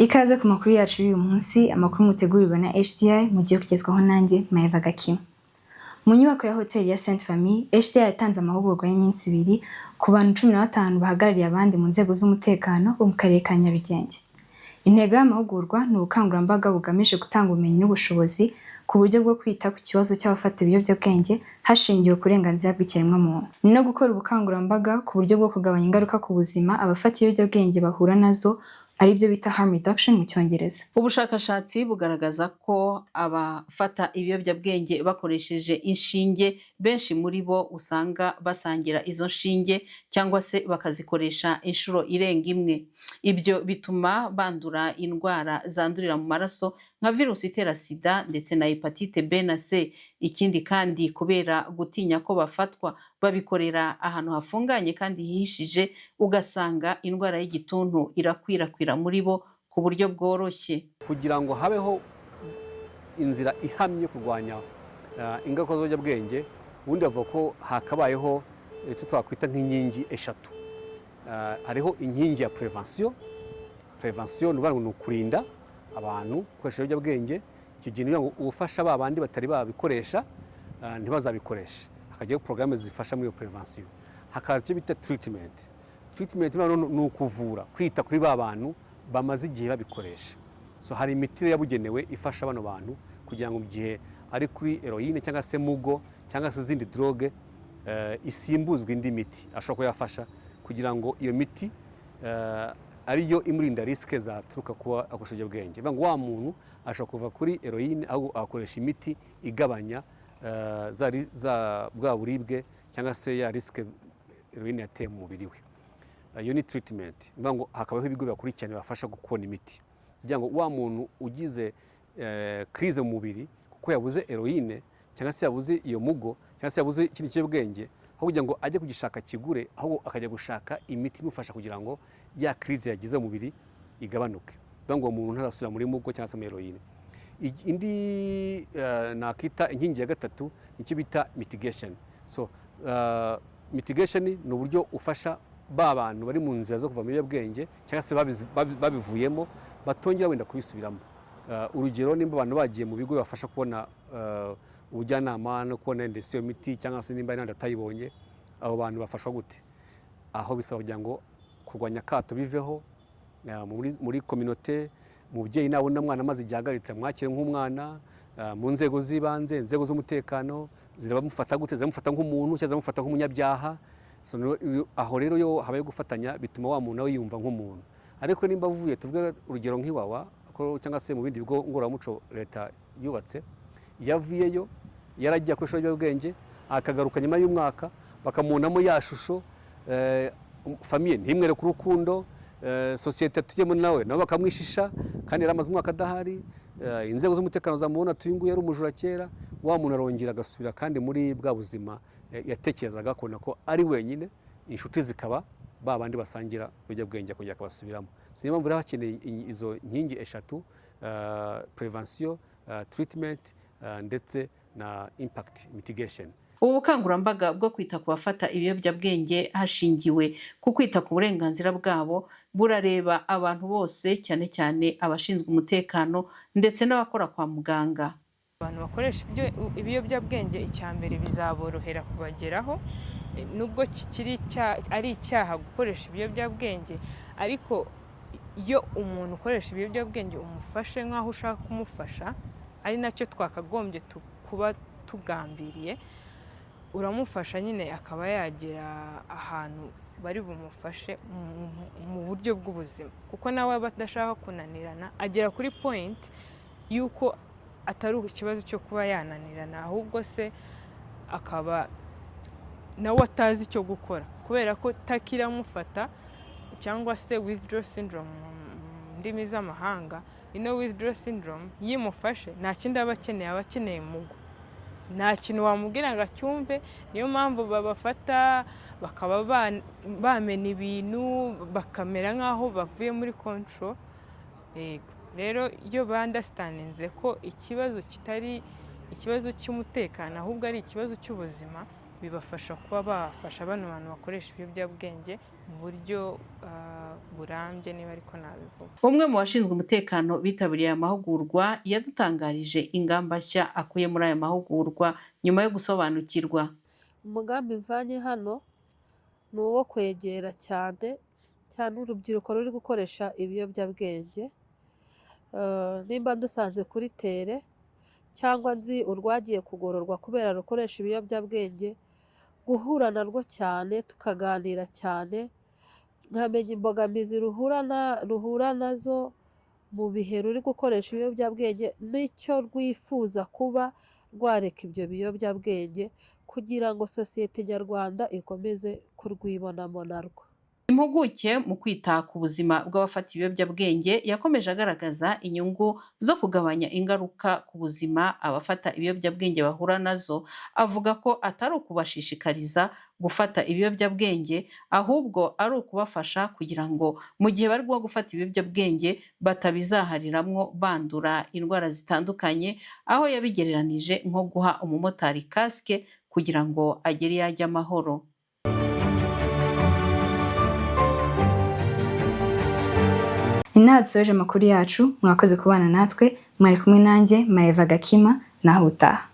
Ikaze ku makuru yacu y'uyu munsi, amakuru mutegurirwa na HDI, mugiye kugezwaho nanjye Maeva Gakima. Mu nyubako ya hoteli ya Sainte Famille, HDI yatanze amahugurwa y'iminsi 2 ku bantu 15 bahagarariye abandi mu nzego z'umutekano bo mu karere ka Nyarugenge. Intego y'amahugurwa ni ubukangurambaga bugamije gutanga ubumenyi n'ubushobozi ku buryo bwo kwita ku kibazo cy'abafata ibiyobyabwenge hashingiwe ku burenganzira bw'ikiremwamuntu. Ni no gukora ubukangurambaga ku buryo bwo kugabanya ingaruka ku buzima abafata ibiyobyabwenge bahura nazo, aribyo bita harm reduction mu Cyongereza. Ubushakashatsi bugaragaza ko abafata ibiyobyabwenge bakoresheje inshinge, benshi muri bo usanga basangira izo nshinge cyangwa se bakazikoresha inshuro irenga imwe. Ibyo bituma bandura indwara zandurira mu maraso nka virusi itera SIDA ndetse na hepatite B na C. Ikindi kandi, kubera gutinya ko bafatwa, babikorera ahantu hafunganye kandi hihishije, ugasanga indwara y'igituntu irakwirakwira muri bo ku buryo bworoshye. Kugira ngo habeho inzira ihamye yo kurwanya ingaruka z'ibiyobyabwenge, ubundi bavuga ko hakabayeho icyo twakwita nk'inkingi eshatu. Hariho inkingi ya prévention. Prévention ni ukuvuga ngo ni ukurinda abantu gukoresha ibiyobyabwenge. Icyo gihe ni ukuvuga ngo ufasha ba bandi batari babikoresha ntibazabikoreshe, hakajyaho porogaramu zifasha muri iyo prévention. Hakaza icyo bita treatment. Treatment noneho ni ukuvura, kwita kuri ba bantu bamaze igihe babikoresha. So hari imiti yabugenewe ifasha bano bantu kugira ngo mu gihe ari kuri héroïne cyangwa se mugo cyangwa se izindi drogue, isimbuzwa indi miti ashobora kuba yafasha kugira ngo iyo miti ariyo imurinda risque zaturuka kuba akoresha ibiyobyabwenge. Bivuga ngo wa muntu ashobora kuva kuri héroïne ahubwo agakoresha imiti igabanya za bwa buribwe cyangwa se ya risque héroïne yateye mu mubiri we. Iyo ni treatment. Bivuga ngo hakabaho ibigo bibakurikirana, bibafasha kubona imiti kugira ngo wa muntu ugize crise mu mubiri kuko yabuze héroïne cyangwa se yabuze iyo mugo cyangwa se yabuze ikindi kiyobyabwenge, aho kugira ngo ajye kugishaka kigure, ahubwo akajya gushaka imiti imufasha kugira ngo ya crise yagize mu mubiri igabanuke. Bivuga ngo uwo muntu ntazasubira muri mugo cyangwa se muri héroïne. Indi nakita inkingi ya gatatu nicyo bita mitigation. So mitigation ni uburyo ufasha ba bantu bari mu nzira zo kuva mu biyobyabwenge cyangwa se babivuyemo batongera wenda kubisubiramo. Urugero, nimba abantu bagiye mu bigo bibafasha kubona ubujyanama no kubona ndetse iyo miti, cyangwa se nimba n'abandi batayibonye, abo bantu bafashwa gute? Aho bisaba kugira ngo kurwanya akato biveho muri communauté. Umubyeyi nabona umwana amaze igihe ahagaritse, mwakire nk'umwana. Mu nzego z'ibanze, inzego z'umutekano zirabamufata gute? Ziramufata nk'umuntu cyangwa ziramufata nk'umunyabyaha? So, aho rero iyo habaye gufatanya, bituma wa muntu nawe yiyumva nk'umuntu. Ariko nimba avuye, tuvuge urugero nk'Iwawa cyangwa se mu bindi bigo ngororamuco leta yubatse, iyo avuyeyo yaragiye akoresha ibiyobyabwenge, akagaruka nyuma y'umwaka, bakamubonamo ya shusho, famille ntimwereke urukundo, sosiyete tujyemo nawe nabo bakamwishisha kandi yari amaze umwaka adahari, inzego z'umutekano zamubona ati: "Uyu nguyu yari umujura kera." Wa muntu arongera agasubira kandi muri bwa buzima yatekerezaga, akabona ko ari wenyine, inshuti zikaba ba bandi basangira ibiyobyabwenge, akongera akabasubiramo. So niyo mpamvu rero hakeneye izo nkingi eshatu: prévention, treatment, ndetse na impact mitigation. Ubu bukangurambaga bwo kwita ku bafata ibiyobyabwenge hashingiwe ku kwita ku burenganzira bwabo burareba abantu bose, cyane cyane abashinzwe umutekano ndetse n'abakora kwa muganga. Abantu bakoresha ibiyobyabwenge, icya mbere bizaborohera kubageraho. Nubwo kikiri ari icyaha gukoresha ibiyobyabwenge, ariko iyo umuntu ukoresha ibiyobyabwenge umufashe nk'aho ushaka kumufasha, ari nacyo twakagombye kuba tugambiriye, uramufasha nyine akaba yagera ahantu bari bumufashe mu buryo bw'ubuzima, kuko nawe aba adashaka kunanirana. Agera kuri point y'uko atari ikibazo cyo kuba yananirana, ahubwo se akaba nawe atazi icyo gukora kubera ko takiramufata, cyangwa se withdrawal syndrome mu ndimi z'amahanga. Ino withdrawal syndrome yimufashe, nta kindi aba akeneye, aba akeneye mugo. Nta kintu wamubwira ngo acyumve. Niyo mpamvu babafata bakaba bamena ibintu, bakamera nk'aho bavuye muri control. Yego, rero iyo ba-understandinze ko ikibazo kitari ikibazo cy'umutekano, ahubwo ari ikibazo cy'ubuzima. Bibafasha kuba bafasha bano bantu bakoresha ibiyobyabwenge mu buryo burambye, niba ariko nabivuga. Umwe mu bashinzwe umutekano bitabiriye aya mahugurwa yadutangarije ingamba nshya akuye muri aya mahugurwa nyuma yo gusobanukirwa. Umugambi mvanye hano ni uwo kwegera cyane cyane urubyiruko ruri gukoresha ibiyobyabwenge. Nimba dusanze kuri terrain cyangwa nzi urwagiye kugororwa kubera rukoresha ibiyobyabwenge, guhura narwo cyane, tukaganira cyane, nkamenya imbogamizi ruhura nazo mu bihe ruri gukoresha ibiyobyabwenge n'icyo rwifuza kuba rwareka ibyo biyobyabwenge, kugira ngo sosiyete nyarwanda ikomeze kurwibonamo narwo. Impuguke mu kwita ku buzima bw'abafata ibiyobyabwenge yakomeje agaragaza inyungu zo kugabanya ingaruka ku buzima abafata ibiyobyabwenge bahura nazo. Avuga ko atari ukubashishikariza gufata ibiyobyabwenge, ahubwo ari ukubafasha kugira ngo mu gihe barimo gufata ibiyobyabwenge batabizahariramwo bandura indwara zitandukanye, aho yabigereranije nko guha umumotari kasike kugira ngo agere iyo ajya amahoro. Ni naha dusoje amakuru yacu. Mwakoze kubana natwe, mwari kumwe nanjye Maeva Gakima, naho utaha.